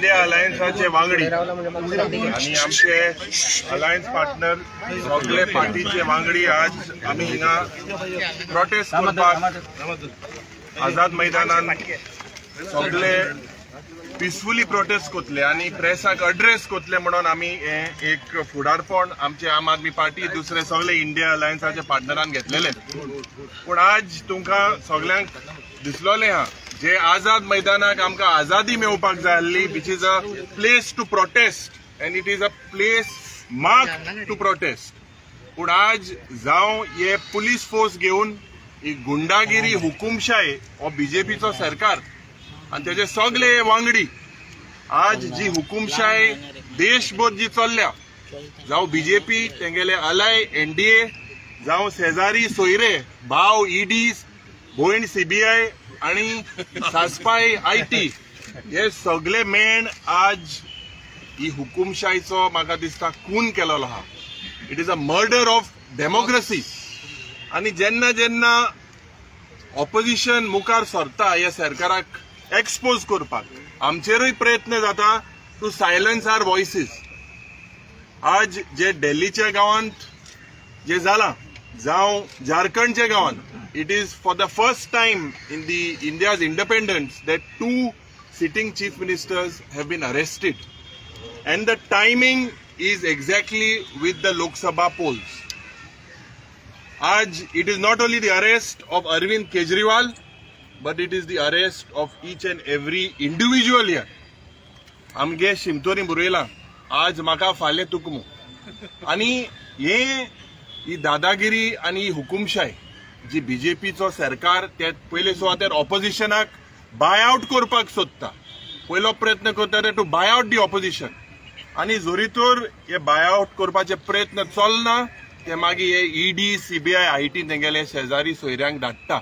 India अलायन्साचे वांगडी आणि आमचे अलायन्स पार्टनर सगळे पार्टीचे वांगडी आज आमी हिंगा प्रोटेस्ट करपाक आझाद मैदानान सगळे पिसफुली प्रोटेस्ट करतले आनी प्रेसाक अड्रेस करतले म्हणून आमी हे एक फुडारपण आमचे आम आदमी पार्टी दुसरे सगळे इंडिया अलायन्साचे पार्टनरान घेतलेले. पूण आज तुमकां सगळ्यांक दिसलोलें आहा जे आझाद मैदानाक आमकां आझादी मेळोवपाक जाय आसली, which is a place to protest and it is a place mark to protest. पूण आज जावं हे पुलीस फोर्स घेवन ही गुंडागिरी हुकुमशाय हो बीजेपीचो सरकार आनी तेजे सगळे वांगडी आज जी हुकुमशाय देशभर जी चल्ल्या, जावं बीजेपी तेंगेले अलाय एनडीए, जावं शेजारी सोयरे भाव ईडी, भयण सीबीआय आनी सासपाय IT, हे सगळे मेण आज ही हुकुमशायचो म्हाका दिसता खून केलेलो आहा. It is a murder of democracy. आनी जेन्ना जेन्ना ऑपोजिशन मुखार सरता ह्या सरकाराक एक्सपोज करपाक, आमचेरूय प्रयत्न जाता टू सायलन्स are voices. आज जे दिल्लीच्या गांवांत जे जालां, जावं झारखंडच्या गांवांत, it is for the first time in the India's independence that two sitting chief ministers have been arrested, and the timing is exactly with the Lok Sabha polls. Aaj it is not only the arrest of Arvind Kejriwal, but it is the arrest of each and every individual here. आमगे शिमतोरी बरयलां आज म्हाका फाल्यां तुकमो. आनी हे ही दादागिरी आनी ही हुकुमशाय जी बीजेपीचो सरकार ते पयले सुवातेर ऑपोजिशनाक बाय आवट करपाक सोदता, पयलो प्रयत्न करता ते to buy out the opposition. आनी जरी तर हे बाय आवट करपाचे प्रयत्न चलना ते मागीर हे ईडी, सीबीआय, IT तेंगेले शेजारी सोयऱ्यांक धाडटा.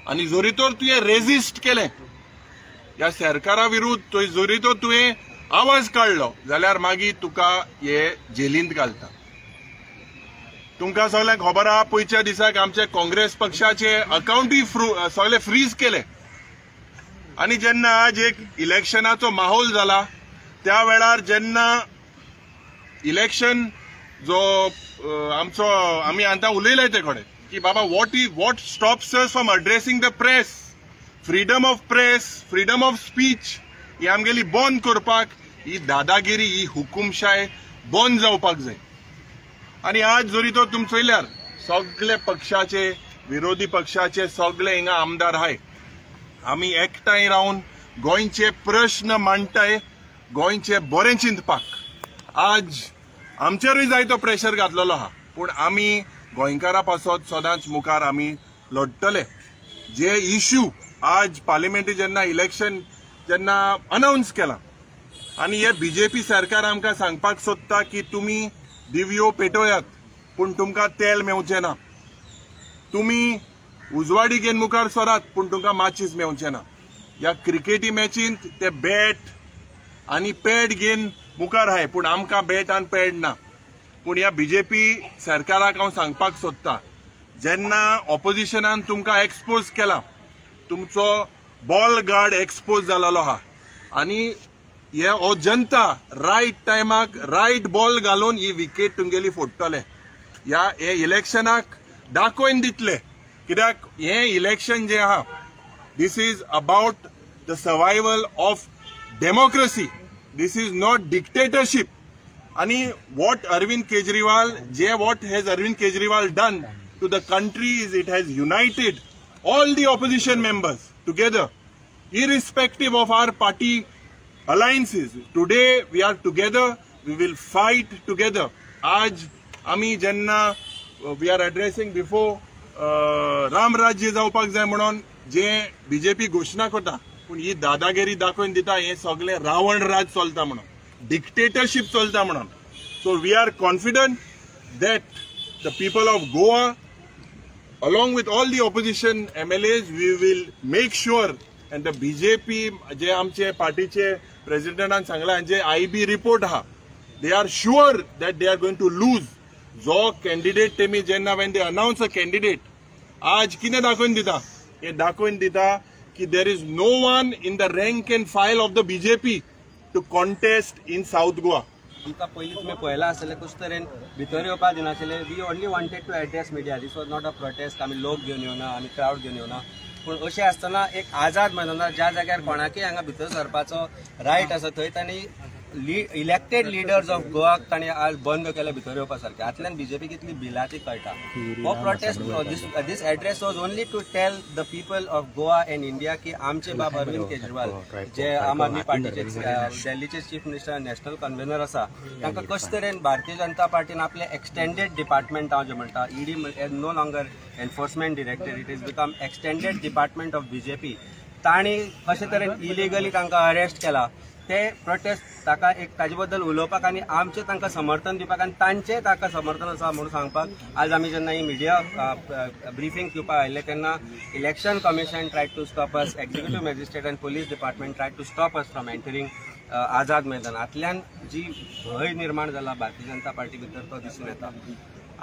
आनी जरी तर तुवें रेजिस्ट केलें ह्या सरकारा विरुद्ध, जरी तर तुवें आवाज काडलो जाल्यार मागीर तुका हे जेलींत घालता. तुमकां सगळ्यांक खबर आहा पयच्या दिसाक आमचे काँग्रेस पक्षाचे अकाउंटूय सगळे फ्रीज केले. आनी जेन्ना आज एक इलेक्शनाचो माहोल जाला त्या वेळार जेन्ना इलेक्शन जो आमचो आमी आतां उलयले ते कडेन की बाबा what stops us from addressing the press, freedom of press, freedom of speech ही आमगेली बंद करपाक ही दादागिरी, ही हुकुमशाय बंद जावपाक जाय. आनी आज जरी तो तुम चोयल्यार सगळे पक्षाचे विरोधी पक्षाचे सगळे हिंगा आमदार आहाय. आमी एकठांय रावन गोंयचे प्रश्न मांडटाय, गोंयचे बरें चिंतपाक. आज आमचेरूय जायतो प्रेशर घातलेलो आहा, पूण आमी गोंयकारा पासत सदांच मुखार आमी लढटले. जे इश्यू आज पार्लिमेंटरी जेन्ना इलेक्शन जेन्ना अनावन्स केला आनी हे बीजेपी सरकार आमकां सांगपाक सोदता की तुमी दिव्यो पेटोयात पूण तुमकां तेल मेवचें ना, तुमी उजवाडी घेवन मुखार सरात पूण तुमकां माचीस मेवचें ना. ह्या क्रिकेटी मॅचींत ते बॅट आनी पॅड घेवन मुखार आहाय पूण आमकां बॅट आनी पॅड ना. पूण ह्या बीजेपी सरकाराक हांव सांगपाक सोदता, जेन्ना ऑपोजिशनान तुमकां एक्सपोज केला, तुमचो बॉल गार्ड एक्सपोज जालेलो आहा आनी हे हो जनता रायट टायमाक रायट बॉल घालून ही विकेट तुमगेली फोडटले. ह्या हे इलेक्शनाक दाखोवन दितले, कित्याक हे इलेक्शन जे आहा this is about the survival of democracy, this is not dictatorship. आनी what Arvind Kejriwal J what has Arvind Kejriwal done to the country is it has united all the opposition members together irrespective of our party alliances. Today we are together, we will fight together. आज आमी जेन्ना we are addressing before Ram Rajya जावपाक जाय म्हणून जे BJP घोशणा करता, पूण ही दादागिरी दाखोवन दिता हे सगळे रावण राज चलता म्हणून, डिक्टेटरशीप चलता म्हणून. So we are confident that the people of Goa along with all the opposition MLAs, we will make sure, and the BJP जे आमचे पार्टीचे प्रेसिडेंटान सांगला जे IB report आहा, they are sure that they are going to lose. जो candidate तेमी जेन्ना when they announce a candidate, आज कितें दाखोवन दिता, हे दाखोवन दिता की there is no one in the rank and file of the BJP to contest in South Goa. आमकां पयलीं तुमी पळयलां आसतलें कशे तरेन भितर येवपाक दिनाशिल्ले. We only wanted to address media. This was not a protest. आमी लोक घेवन येवना, आमी क्रावड घेवन येवना. पूण अशें आसतना एक आझाद मैदानार ज्या जाग्यार कोणाकय हांगा भितर सरपाचो रायट आसा थंय तांणी इलेक्टेड लिडर्स ऑफ गोवाक तांणी आज बंद केले भितर येवपा सारकें. हातल्यान बीजेपी कितली भिला ती कळटा. हो protest, this address was only to tell the people of Goa and India की आमचे बाब अरविंद केजरीवाल जे आम आदमी पार्टीचे दिल्लीचे चीफ मिनिस्टर, नॅशनल कन्व्हेनर आसा, तांकां कशे तरेन भारतीय जनता पार्टीन आपले एक्सटेंडेड डिपार्टमेंट हांव जे म्हणटा, ED no longer enforcement director, it is become extended department of BJP, तांणी कशे तरेन इलिगली तांकां अरेस्ट केला ते प्रोटेस्ट ताका एक ताजे बद्दल उलोवपाक आनी आमचें तांकां समर्थन दिवपाक आनी तांचें ताका समर्थन आसा म्हणून सांगपाक आज आमी जेन्ना ही मिडिया ब्रिफींग दिवपाक आयिल्ले तेन्ना Election Commission try to stop us, executive magistrate and police department try to stop us from entering Azad Maidan. हातल्यान जी भंय निर्माण जाला भारतीय जनता पार्टी भितर तो दिसून येता.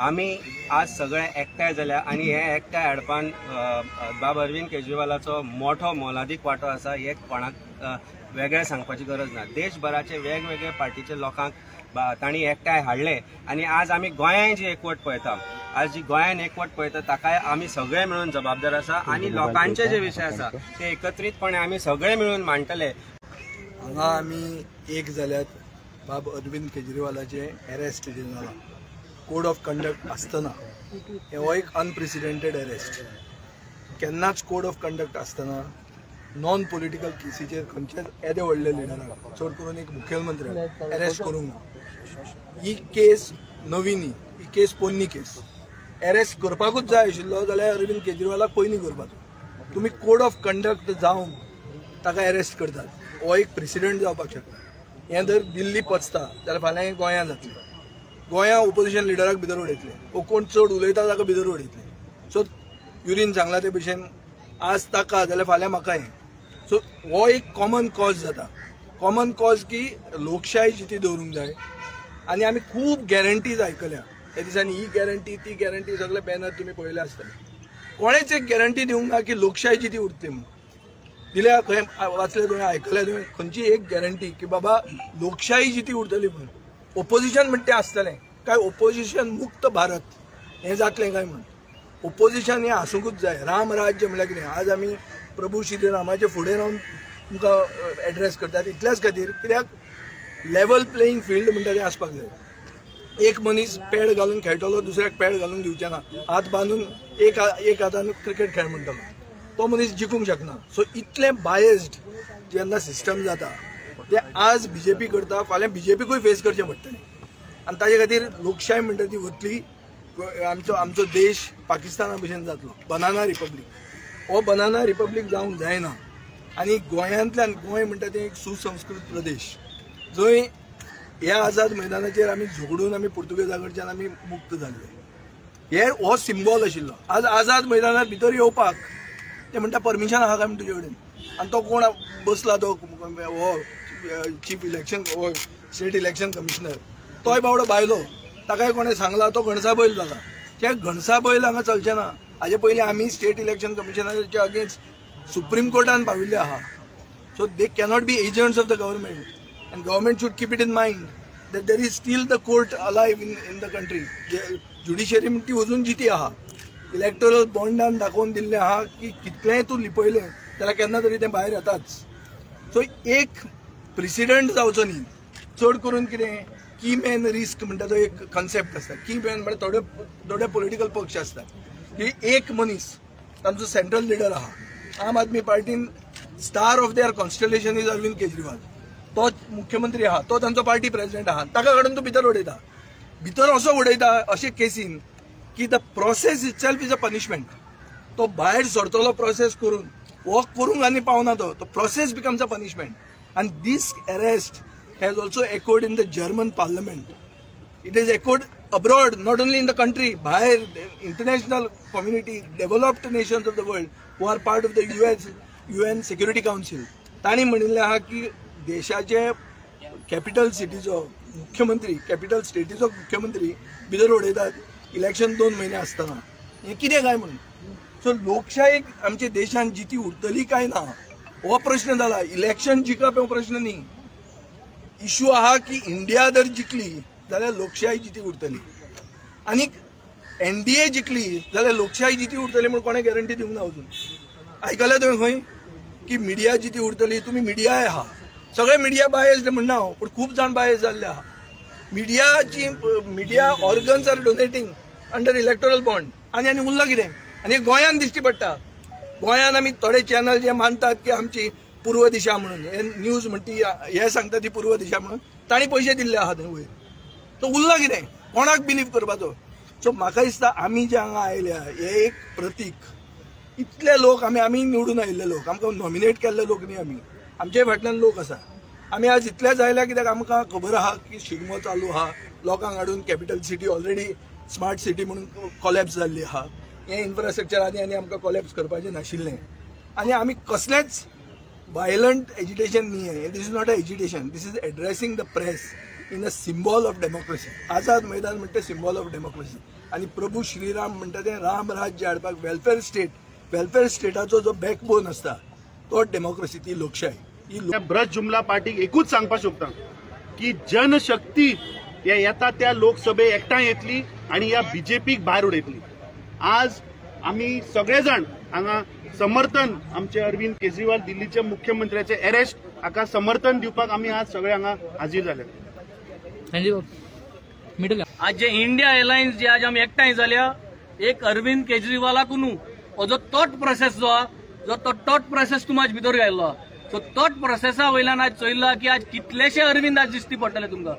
आमी आज सगळे एकठांय जाल्या आनी हे एकठांय हाडपान बाब अरविंद केजरीवालाचो मोठो मोलादीक वांटो आसा हे कोणाक वेगळें सांगपाची गरज ना. देशभराचे वेगवेगळे पार्टीचे लोकांक तांणी एकठांय हाडले आनी आज आमी गोंयांत जी एकवट पळयता, आज जी गोंयान एकवट पळयता ताकाय आमी सगळे मेळून जबाबदार आसा आनी लोकांचे जे विशय आसा ते एकत्रीतपणे आमी सगळे मेळून मांडटले. हांगा आमी एक जाल्यात बाब अरविंद केजरीवालाचे अरेस्ट जे जाला कोड ऑफ कंडक्ट आसतना, हो एक अनप्रेसिडेंटेड अरेस्ट. केन्नाच कोड ऑफ कंडक्ट आसतना नॉन पॉलिटिकल केसीचेर खंयच्याच येदे व्हडले लिडराक, चड करून एक मुखेलमंत्र्याक अरेस्ट करूंक ना. ही केस नवी न्ही, ही केस पोन्नी केस. अरेस्ट करपाकूच जाय आशिल्लो जाल्यार अरविंद केजरीवालाक पयलीं करपाचो. तुमी कोड ऑफ कंडक्ट जावन ताका अरेस्ट करतात, हो एक प्रेसिडेंट जावपाक शकता. हें जर दिल्ली पचता जाल्यार फाल्यां हें गोंयांत जातलें. गोंया ओपोजिशन लिडराक भितर उडयतले, वो कोण चड उलयता ताका भितर उडयतले. सो युरीन सांगला ते भशेन आज ताका जाल्यार फाल्यां म्हाका हें. सो हो एक कॉमन कॉज जाता. कॉमन कॉज की लोकशाय जिती दवरूंक जाय. आनी आमी खूब गॅरंटीज आयकल्या त्या दिसांनी, ही गॅरंटी ती गॅरंटी सगळे बॅनर तुमी पळयले आसतले. कोणेच एक गॅरंटी दिवंक ना की लोकशाय जिती उरतली म्हणून. दिल्या खंय वाचले तुवें, आयकल्या तुवें खंयची एक गॅरंटी की बाबा लोकशाही जिती उरतली म्हणून? ओपोजिशन म्हणटा तें आसतलें काय ओपोजिशन मुक्त भारत हें जातलें काय म्हणून? ओपोजिशन हें आसूंकूच जाय. राम राज्य म्हणल्यार कितें? आज आमी प्रभू श्री रामाचे फुडें रावन तुमकां एड्रेस करतात इतल्याच खातीर, कित्याक लेवल प्लेईंग फिल्ड म्हणटा तें आसपाक जाय. एक मनीस पॅड घालून खेळटलो, दुसऱ्याक पॅड घालून दिवचें ना, हात बांदून एक हातान क्रिकेट खेळ म्हणटलो, तो मनीस जिखूंक शकना. सो इतलें बायस्ड जेन्ना सिस्टम जाता ते आज बीजेपी करता, फाल्यां बीजेपीकूय फेस करचें पडटलें. आनी ताजे खातीर लोकशाय म्हणटा ती वतली. आमचो आमचो देश पाकिस्ताना भशेन जातलो, बनाना रिपब्लीक. हो बनाना रिपब्लीक जावंक जायना. आनी गोंयांतल्यान, गोंय म्हणटा तें एक सुसंस्कृत प्रदेश जंय ह्या आझाद मैदानाचेर आमी झगडून आमी पुर्तुगेजा कडच्यान आमी मुक्त जाल्ले. हे हो सिम्बॉल आशिल्लो. आज आझाद मैदानार भितर येवपाक ते म्हणटा परमिशन आहा काय म्हण तुजे कडेन, आनी तो कोण बसला तो हो चीफ इलेक्शन हो स्टेट इलेक्शन कमिशनर, तोय बावडो भायलो, ताकाय कोणें सांगला तो घणसा बैल जाला. ते घणसा बैल हांगा चलचें ना. हाजे पयलीं आमी स्टेट इलेक्शन कमिशनराच्या अगेन्स्ट सुप्रीम कोर्टान पाविल्ले आहा. So they cannot be agents of the government and government should keep it in mind that there is still the court alive in the country. Judiciary म्हणटी अजून जिती आहा. इलेक्टोरल बॉन्डान दाखोवन दिल्लें आहा की कितलेंय तूं लिपयलें जाल्यार केन्ना तरी तें भायर येताच. सो एक प्रेसिडेंट जावचो न्ही. चड करून कितें की मॅन रिस्क म्हणटा तो एक कॉन्सेप्ट आसता. की मॅन म्हळ्यार थोडे थोडे पॉलिटिकल पक्ष आसता की एक मनीस तांचो सेंट्रल लिडर आहा. आम Aadmi पार्टीन star of their constellation is Arvind Kejriwal. तो मुख्यमंत्री आहा, तो तांचो पार्टी प्रेसिडेंट आहा. ताका काडून तूं भितर उडयता. भितर असो उडयता अशे केसीन की the process itself is a punishment. तो भायर सरतलो प्रोसेस करून, वॉक करूंक आनी पावना तो, तो प्रोसेस बिकम्स अ पनिशमेंट. आनी this arrest has also echoed in the German parliament. It is echoed abroad, not only in the country, भायर international community, developed nations of the world who are part of the UN Security Council. तांणी म्हणिल्लें आहा की देशाचे capital सिटीचो मुख्यमंत्री, capital स्टेटीचो मुख्यमंत्री भितर उडयतात इलेक्शन 2 म्हयने आसतना, हें कितें काय म्हणून. सो लोकशाही आमच्या देशान जिती उरतली काय ना हो प्रश्न जाला. इलेक्शन जिखप हो प्रश्न न्ही. इशू आहा की इंडिया जर जिखली जाल्यार लोकशाही जिती उरतली आनी एनडीए जिखली जाल्यार लोकशाही जिती उरतली म्हूण कोणें गॅरंटी दिवंक ना अजून. आयकलें तुवें खंय की मिडिया जिती उरतली? तुमी मिडियाय आहा, सगळे मिडिया बायस्ड म्हणना हांव, पूण खूब जाण बायस जाल्ले आहा. मिडियाची media organs are donating under electoral bond. आनी आनी उरलां कितें? आनी गोंयान दिश्टी पडटा. गोंयान आमी थोडे चॅनल जे मानतात की आमची पूर्व दिशा म्हणून हे न्यूज म्हणटी हे सांगता ती पूर्व दिशा म्हणून, तांणी पयशे दिल्ले आहा थंय वयर. तो उरला कितें? कोणाक बिलीव करपाचो? सो म्हाका दिसता आमी जे हांगा आयल्या हे एक प्रतीक. इतले लोक आमी आमी निवडून आयिल्ले लोक, आमकां नॉमिनेट केल्ले लोक न्ही, आमी आमचे फाटल्यान लोक आसा. आमी आज इतलेच आयल्या कित्याक आमकां खबर आहा की शिगमो चालू आहा, लोकांक हाडून capital city already smart city म्हणून कॉलॅप्स जाल्ली आहा. हें इन्फ्रास्ट्रक्चर आनी आनी आमकां कॉलॅप्स करपाचें नाशिल्लें. आनी आमी कसलेंच वायलंट एजिटेशन न्ही हें. This is not a agitation, this is addressing the press in a symbol of democracy. Azad Maidan म्हणटा सिम्बॉल ऑफ डेमोक्रेसी आनी प्रभू श्रीराम म्हणटा तें राम राज्य हाडपाक वेलफेअर स्टेट, वेलफेअर स्टेटाचो जो बॅकबोन आसता तो डेमोक्रेसी, ती लोकशाही. ब्रज जुमला पार्टीक एकूच सांगपाक सोदता की जनशक्ती हे येता त्या लोकसभे एकठांय येतली आनी ह्या बीजेपीक भायर उडयतली. आज आमी सगळे जाण हांगा समर्थन आमचे अरविंद केजरीवाल दिल्लीच्या मुख्यमंत्र्याचे अरेस्ट हाका समर्थन दिवपाक आमी आज सगळे हांगा हाजीर जाले. आज जे इंडिया एअरलायन्स जे आज आमी एकठांय जाल्या, एक अरविंद केजरीवालाक न्हू हो जो थॉट प्रोसेस जो आहा, जो तो थॉट प्रोसेस तुमी आज भितर घायल्लो आहा. सो थॉट प्रोसेसा वयल्यान आज चोयला की आज कितलेशे अरविंद आज दिश्टी पडटले तुमकां.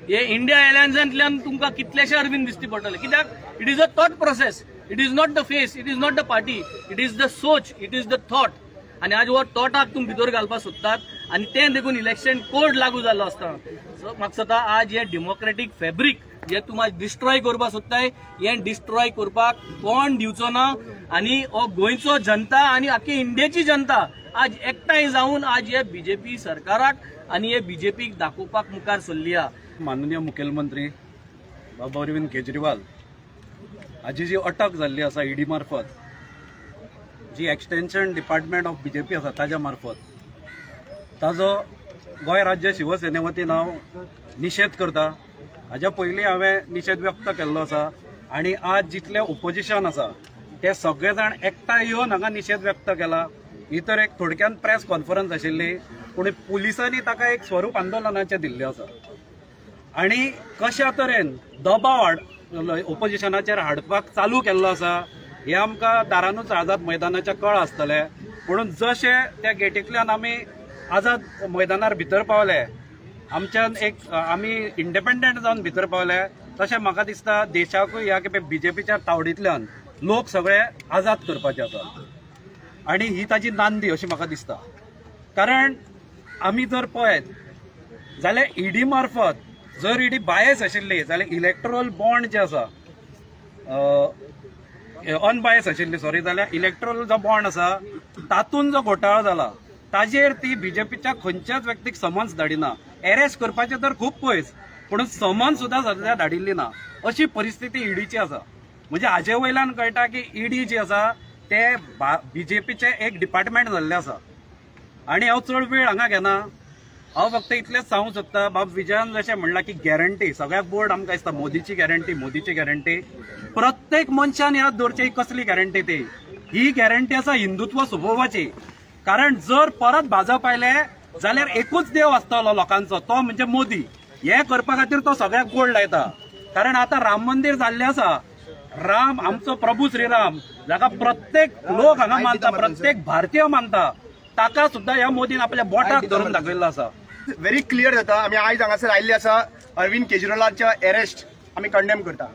हे इंडिया एअरलायन्सांतल्यान तुमकां कितलेशे अरविंद दिश्टी पडटले, कित्याक it is a thought process, it is not the face, it is not the party, it is the सोच, it is the thought. आनी आज हो थॉटाक तुमी भितर घालपाक सोदतात आनी तें देखून इलेक्शन कोड लागू जाल्लो आसता. सो म्हाका दिसता आज हे डेमोक्रेटीक फॅब्रीक जे तुमी आज डिस्ट्रॉय करपाक सोदताय, हें डिस्ट्रॉय करपाक कोण दिवचो ना. आनी हो गोंयचो जनता आनी आख्खी इंडियेची जनता आज एकठांय जावन आज हे बीजेपी सरकाराक आनी हे बीजेपीक दाखोवपाक मुखार सरली आहा. माननीय मुखेलमंत्री बाबा अरविंद केजरीवाल हाजी जी अटक जाल्ली आसा ईडी मार्फत, जी एक्सटेन्शन डिपार्टमेंट ऑफ बीजेपी आसा ताज्या मार्फत, ताजो गोंय राज्य शिवसेने वतीन हांव निशेध करता. हाज्या पयलीं हांवें निशेध व्यक्त केल्लो आसा आनी आज जितलें ओपोजिशन आसा ते सगळे जाण एकठांय येवन हांगा निशेध व्यक्त केला. ही तर एक थोडक्यान प्रेस कॉन्फरन्स आशिल्ली, पूण पुलिसांनी ताका एक स्वरूप आंदोलनाचें दिल्लें आसा आनी कशा तरेन दबाव ओपोजिशनाचेर हाडपाक चालू केल्लो आसा हें आमकां दारानूच आझाद मैदानाच्या कळ आसतलें. म्हणून जशें त्या गेटींतल्यान आमी आझाद मैदानार भितर पावले, आमच्यान एक आमी इंडिपेंडंट जावन भितर पावले, तशें म्हाका दिसता देशाकूय ह्या खेपे बीजेपीच्या तावडींतल्यान लोक सगळे आझाद करपाचे आसा आनी ही ताजी नांदी अशी म्हाका दिसता. कारण आमी जर पळयत जाल्यार ईडी मार्फत जर ईडी बायस आशिल्ली जाल्यार इलेक्ट्रोल बॉन्ड जे आसा अनबायस आशिल्ली सॉरी, जाल्यार इलेक्ट्रोल जो बॉन्ड आसा तातूंत जो घोटाळो जाला ताजेर ती बीजेपीच्या खंयच्याच व्यक्तीक समन्स धाडिना. एरेस्ट करपाचें तर खूब पयस, पूण समन्स सुद्दां सद्या धाडिल्ली ना अशी परिस्थिती ईडीची आसा. म्हणजे हाजे वयल्यान कळटा की ईडी जी आसा ते बीजेपीचें एक डिपार्टमेंट जाल्लें आसा. आनी हांव चड वेळ हांगा घेना, हांव फक्त इतलेंच सांगूंक सोदता, बाब विजयान जशें म्हणलां की गॅरंटी सगळ्याक बोर्ड आमकां दिसता मोदीची गॅरंटी, मोदीची गॅरंटी, प्रत्येक मनशान याद दवरची ही कसली गॅरंटी ती, ही गॅरंटी आसा हिंदुत्व सोबोवपाची. कारण जर परत भाजप आयले जाल्यार एकूच देव आसतलो लोकांचो, तो म्हणजे मोदी. हें करपा खातीर तो सगळ्याक गोड लायता. कारण आतां राम मंदीर जाल्लें आसा, राम आमचो प्रभू श्रीराम जाका प्रत्येक लोक हांगा मानता, प्रत्येक भारतीय मानता, ताका सुद्दां ह्या मोदीन आपल्या बोटाक धरून दाखयल्लो आसा. व्हेरी क्लियर जाता. आमी आयज हांगासर आयिल्ले आसा अरविंद केजरीवालाच्या अरेस्ट आमी कंडेम करता.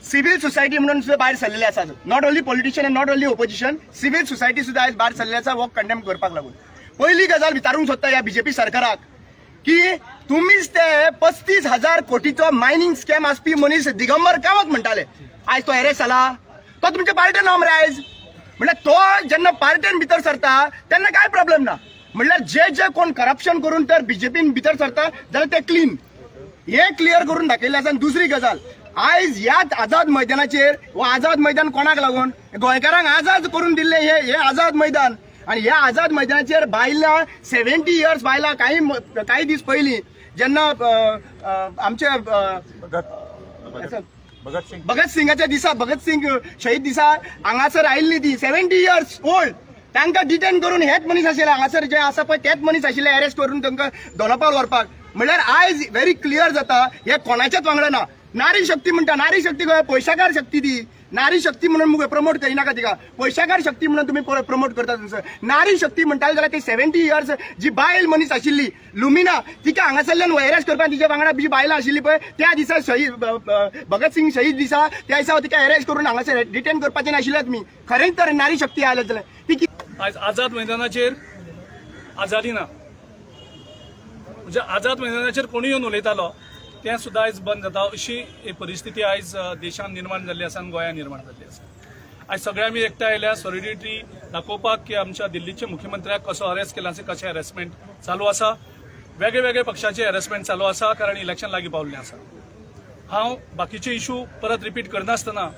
सिव्हिल सोसायटी म्हणून सुद्दां भायर सरलेले आसा, not only politician and not only opposition, civil society सुद्दां आयज भायर सरलेले आसा हो कंडेम करपाक लागून. पयली गजाल विचारूंक सोदता ह्या बीजेपी सरकाराक की तुमीच ते 35,000 कोटीचो मायनिंग स्कॅम आसपी मनीस दिगंबर कामत म्हणटाले, आयज तो अरेस्ट जाला, तो तुमच्या पार्टेन ना मरे आयज. म्हणल्यार तो जेन्ना पार्टेन भितर सरता तेन्ना कांय प्रॉब्लेम ना, म्हणल्यार जे जे कोण करप्शन करून तर बीजेपीन भितर सरता जाल्यार ते क्लीन, हे क्लियर करून दाखयल्लें आसा. आनी दुसरी गजाल, आयज ह्याच आझाद मैदानाचेर, हो आझाद मैदान कोणाक लागून, गोंयकारांक आझाद करून दिल्लें हे आझाद मैदान, आनी ह्या आझाद मैदानाचेर बायलां 70 इयर्स बायलां कांय कांय दीस पयलीं जेन्ना आमचे भगत सिंगाच्या दिसा, भगत सिंग शहीद दिसा हांगासर आयिल्ली ती 70 इयर्स ओल्ड, तांकां डिटेन करून हेच मनीस आशिल्ले हांगासर जे आसा पळय तेच मनीस आशिल्ले अरेस्ट करून तांकां दोनपाल व्हरपाक. म्हणल्यार आयज व्हेरी क्लियर जाता हे कोणाच्याच वांगडा ना. नारी शक्ती म्हणटा, नारी शक्ती पयशाकार शक्ती ती, नारी शक्ती म्हणून प्रमोट करिनाका तिका, पयशाकार शक्ती म्हणून तुमी प्रमोट करता. नारी शक्ती म्हणटाले जाल्यार ती 70 इयर्स जी बायल मनीस आशिल्ली लुमिना, तिका हांगासरल्यान अरेस्ट करपाक तिच्या वांगडा जी बायलां आशिल्ली पळय त्या दिसा शहीद भगत सिंग शहीद दिसा त्या दिसा तिका अरेस्ट करून हांगासर डिटेन करपाचें नाशिल्लें तुमी. खरेंच तर नारी शक्ती आयले जाल्यार ती आयज आझाद मैदानाचेर आझादी ना, म्हणजे आझाद मैदानाचेर कोणूय येवन उलयतालो तें सुद्दां आयज बंद जाता अशी परिस्थिती आयज देशांत निर्माण जाल्ली आसा आनी गोंयांत निर्माण जाल्ली आसा. आयज सगळे आमी एकठांय आयल्या सॉलिडिटी दाखोवपाक की आमच्या दिल्लीच्या मुख्यमंत्र्याक कसो अरेस्ट केला, कशें हॅरेसमेंट चालू आसा, वेगळे वेगळे पक्षाचे हॅरेसमेंट चालू आसा, कारण इलेक्शन लागीं पावल्लें आसा. हांव बाकीचे इशू परत रिपीट करनासतना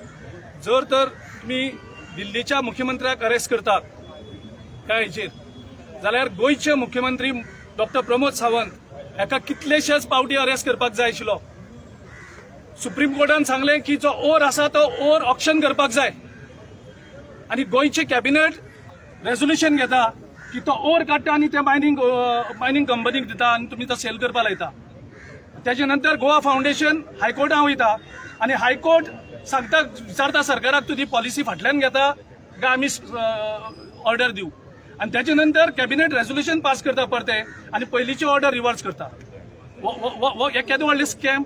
जर तर तुमी दिल्लीच्या मुख्यमंत्र्याक अरेस्ट करतात ह्या हेचेर जाल्यार गोंयचे मुख्यमंत्री डॉक्टर प्रमोद सावंत हाका कितलेशेच पावटी अरेस्ट करपाक जाय आशिल्लो. सुप्रीम कोर्टान सांगलें की जो ओर आसा तो ओर ऑक्शन करपाक जाय आनी गोंयचे कॅबिनेट रेजोल्युशन घेता की तो ओर काडटा आनी ते मायनिंग कंपनीक दिता आनी तुमी तो सेल करपाक लायता. तेजे नंतर गोवा फावंडेशन हायकोर्टान वयता आनी हायकोर्ट सांगता, विचारता सरकाराक तूं ती पॉलिसी फाटल्यान घेता काय आमी ऑर्डर दिवं, आनी तेजे नंतर कॅबिनेट रेजोल्युशन पास करता परते आनी पयलींची ऑर्डर रिवर्स करता. हे केदें व्हडलें स्कॅम,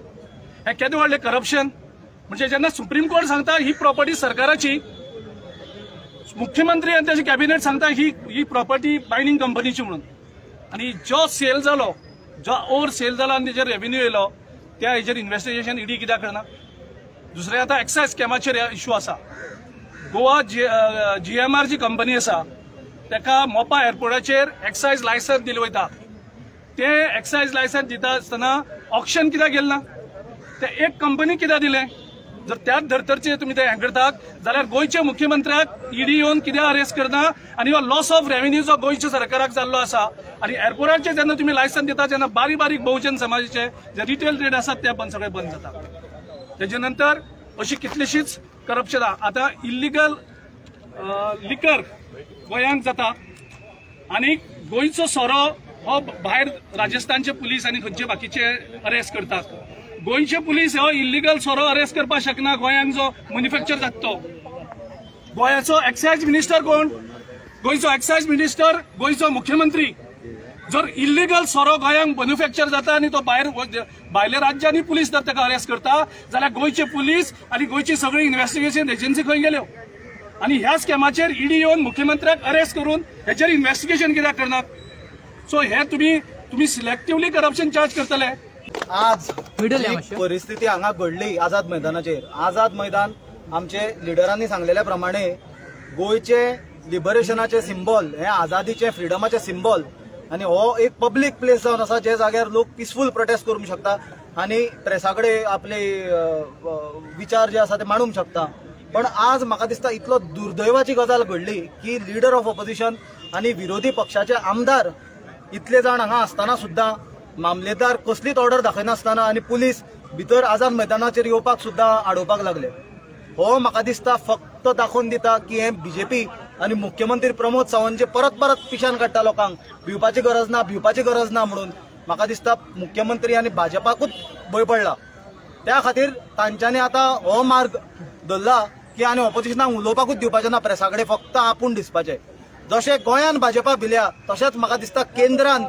हे केदें व्हडलें करप्शन. म्हणजे जेन्ना सुप्रीम कोर्ट सांगता ही प्रॉपर्टी सरकाराची, मुख्यमंत्री आनी तेजे कॅबिनेट सांगता ही प्रॉपर्टी मायनिंग कंपनीची म्हणून, आनी जो सेल जालो, जो ओवर सेल जालो आनी तेजेर रेवेन्यू येयलो त्या हेजेर इन्वेस्टिगेशन ईडी कित्याक करना. दुसरें आतां एक्सायज स्कॅमाचेर इशू आसा. गोवा GMR जी कंपनी आसा ताका मोपा एअरपोर्टाचेर एक्सायज लायसन्स दिलें वयता. ते एक्सायज लायसन्स दिता आसतना ऑक्शन कित्याक गेलें ना, ते एक कंपनी कित्याक दिलें? जर त्याच धर्तरचेर तुमी ते हें करतात जाल्यार गोंयच्या मुख्यमंत्र्याक ईडी येवन कित्याक अरेस्ट करना आनी हो लॉस ऑफ रेवेन्यू जो गोंयच्या सरकाराक जाल्लो आसा आनी एअरपोर्टाचेर जेन्ना तुमी लायसन्स दिता तेन्ना बारीक बारीक बहुजन समाजाचे जे रिटेल ट्रेड आसात ते बंद, सगळे बंद जाता. तेजे नंतर अशी कितलीशीच करप्शनां आतां इल्लिगल लिकर गोंयांत जाता आनी गोंयचो सोरो हो भायर राजस्थानचे पुलीस आनी खंयचे बाकीचे अरेस्ट करतात. गोंयचे पुलीस हो इल्लिगल सोरो अरेस्ट करपाक शकना गोंयांत जो मॅन्युफॅक्चर जाता तो. गोंयाचो एक्सायज मिनिस्टर कोण? गोंयचो एक्सायज मिनिस्टर गोंयचो मुख्यमंत्री. जर इल्लिगल सोरो गोंयांत मॅन्युफॅक्चर जाता आनी तो भायर भायल्या राज्यांनी पुलीस जर ताका अरेस्ट करता जाल्यार गोंयचे पुलीस आनी गोंयची सगळी इन्वेस्टिगेशन एजन्सी खंय गेल्यो? आनी ह्या स्कॅमाचेर ईडी येवन मुख्यमंत्र्याक अरेस्ट करून हेचेर इन्वेस्टिगेशन कित्याक करनात? सो हे तुमी सिलेक्टिवली करप्शन चार्ज करतले. आज परिस्थिती हांगा घडली आझाद मैदानाचेर. आझाद मैदान आमचे लिडरांनी सांगलेल्या प्रमाणे गोंयचे लिबरेशनाचे सिंबॉल, हे आझादीचे फ्रिडमाचे सिंबॉल, आनी हो एक पब्लीक प्लेस जावन आसा जे जाग्यार लोक पिसफूल प्रोटेस्ट करूंक शकता आनी प्रेसा कडेन आपले विचार जे आसा ते मांडूंक शकता. पण आज म्हाका दिसता इतलो दुर्दैवाची गजाल घडली की लिडर ऑफ ऑपोजिशन आनी विरोधी पक्षाचे आमदार इतले जाण हांगा आसतना सुद्दां मामलेदार कसलीच ऑर्डर दाखयनासतना आनी पुलीस भितर आझाद मैदानाचेर येवपाक सुद्दां आडोवपाक लागले. हो म्हाका दिसता फक्त दाखोवन दिता की हे बीजेपी आनी मुख्यमंत्री प्रमोद सावंत जे परत परत पिशान काडटा लोकांक भिवपाची गरज ना, भिवपाची गरज ना म्हणून, म्हाका दिसता मुख्यमंत्री आनी भाजपाकूच भंय पडला. त्या खातीर तांच्यांनी आतां हो मार्ग धरला की आनी ऑपोजिशनाक उलोवपाकूच दिवपाचें ना, प्रेसा कडेन फक्त आपूण दिसपाचें. जशें गोंयान भाजपा भिल्या तशेंच म्हाका दिसता केंद्रान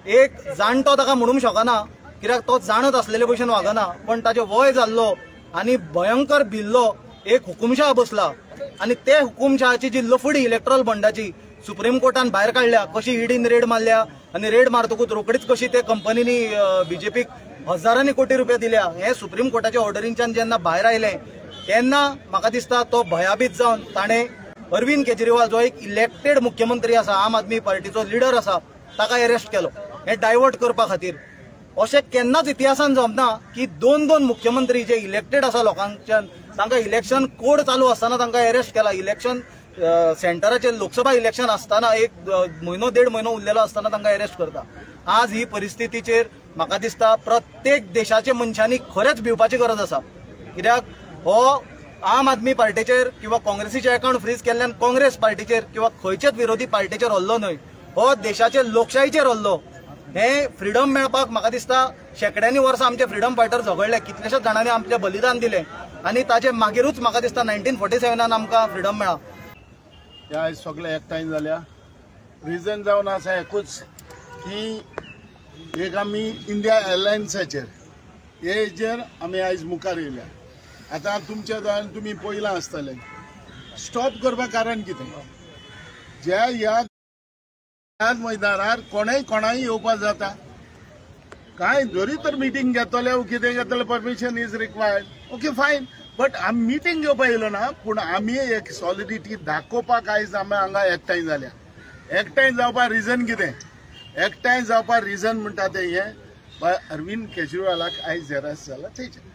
एक जाणटो ताका म्हणूंक शकना कित्याक तो जाणत आसलेले भशेन वागना, पण ताचें वय जाल्लो आनी भयंकर भिल्लो एक हुकुमशाह बसला आनी ते हुकुमशाहाची जी लफडी इलेक्ट्रॉल बॉन्डाची सुप्रीम कोर्टान भायर काडल्या, कशी ईडीन रेड मारल्या आनी रेड मारतकूच रोखडीच कशी ते कंपनीनी बीजेपीक हजारांनी कोटी रुपया दिल्या, हे सुप्रीम कोर्टाच्या ऑर्डरींच्यान जेन्ना भायर आयलें तेन्ना म्हाका दिसता तो भयाभीत जावन ताणें अरविंद केजरीवाल जो एक इलेक्टेड मुख्यमंत्री आसा, आम आदमी पार्टीचो लिडर आसा, ताका अरेस्ट केलो हे डायवर्ट करपा खातीर. अशें केन्नाच इतिहासान जमना की दोन दोन मुख्यमंत्री जे इलेक्टेड आसा लोकांच्यान, तांकां इलेक्शन कोड चालू आसतना तांकां अरेस्ट केला. इलेक्शन सेंटराचेर लोकसभा इलेक्शन आसतना एक म्हयनो देड म्हयनो उरलेलो आसतना तांकां अरेस्ट करता. आज ही परिस्थितीचेर म्हाका दिसता प्रत्येक देशाचे मनशांनी खरेंच भिवपाची गरज आसा. कित्याक हो आम आदमी पार्टीचेर किंवा काँग्रेसीचे अकाउंट फ्रीज केल्ल्यान काँग्रेस पार्टीचेर किंवा खंयचेच विरोधी पार्टीचेर हल्लो न्हय, हो देशाचे लोकशाहीचेर हल्लो. हे फ्रिडम मेळपाक म्हाका दिसता शेंकड्यांनी वर्सां आमचे फ्रिडम फायटर झगडले, कितलेशेच जाणांनी आमचें बलिदान दिलें आनी ताचे मागीरूच म्हाका दिसता 1947 आमकां फ्रिडम मेळ्ळा. ह्या आयज सगळे एकठांय जाल्या रिजन जावन आसा एकूच की एक आमी इंडिया एअरलायन्साचेर हेजेर आमी आयज मुखार येयल्या. आतां तुमच्या दोळ्यान तुमी पळयलां आसतलें स्टॉप करपाक कारण कितें, ज्या ह्या मैदानार कोणेय कोणाय येवपाक जाता, काय जरी तर मिटींग घेतले वो कितें घेतले permission is required, okay fine, but आमी मिटींग घेवपाक येयलो ना, पूण आमी एक सॉलिडिटी दाखोवपाक आयज आमी हांगा एकठांय जाल्या. एकठांय जावपाक रिजन कितें, एकठांय जावपाक रिजन म्हणटा तें हें अरविंद केजरीवालाक आयज एरेस्ट जाला तेजेर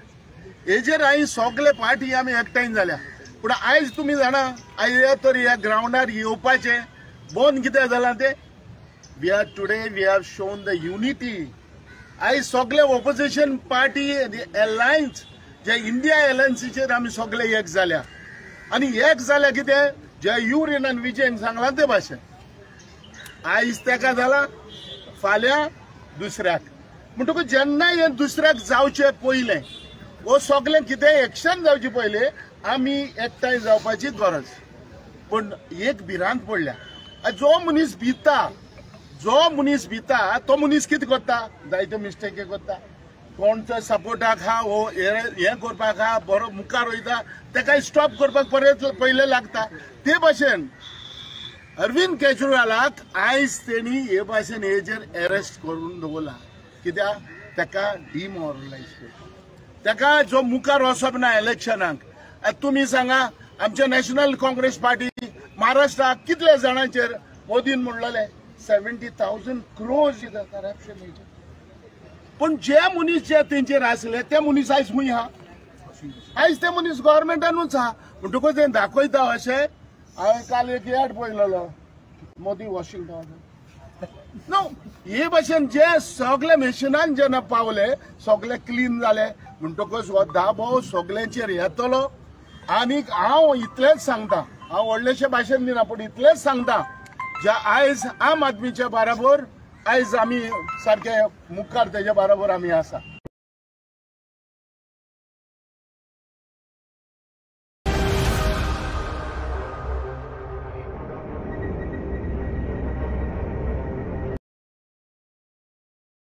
हेजेर आयज सगळे पार्टी आमी एकठांय जाल्या. पूण आयज तुमी जाणा आयज तर ह्या ग्रावंडार येवपाचें बंद कितें जालां तें, we are today we have shown the unity. आयज सगळे ऑपोजिशन पार्टी एलायन्स जे इंडिया एलायन्सीचेर आमी सगळे एक जाल्या आनी एक जाल्या कितें जे युरिन आनी विजयन सांगलां ते भाशेन आयज तेका जाला फाल्यां दुसऱ्याक, म्हणटकूच जेन्ना हें दुसऱ्याक जावचें पयलें वो सगळें कितें एक्शन जावचें पयलें आमी एकठांय जावपाची गरज. पूण एक भिरांत पडल्या, जो मनीस भिता, जो मनीस भिता तो मनीस कितें करता, जायते मिस्टेक करता, कोणचो सपोर्टाक आहा वो हें करपाक आहा बरो मुखार वयता तेका स्टॉप करपाक परत पयलें लागता. ते भाशेन अरविंद केजरीवालाक आयज तेणी हे भाशेन हेजेर एरेस्ट करून दवरला, कित्याक तेका डिमॉरलायज करता, तेका जो मुखार वचप ना इलेक्शनाक. तुमी सांगा आमच्या नॅशनल काँग्रेस पार्टी महाराष्ट्राक कितल्या जाणांचेर मोदीन म्हणलेलें 70,000 crores corruption. पूण जे मनीस जे तेंचेर आसले ते मनीस आयज खूंय आहा, आयज ते मनीस गव्हर्मेंटानूच आहा. म्हणटकूच तें दाखयता अशें. हांवें काल एक एड पळयलेलो मोदी वॉशिंग पावडर न्हू, हे भाशेन जे सगळे मिशनान जेन्ना पावले सगळे क्लीन जाले म्हणटकूच हो दाबो सगळ्यांचेर येतलो. आनीक हांव इतलेंच सांगता, हांव व्हडलेशे भाशेन दिना पूण इतलेंच सांगता, जे आयज आम आदमीच्या बराबर आयज आमी सारके मुखार तेजे बराबर आमी आसा.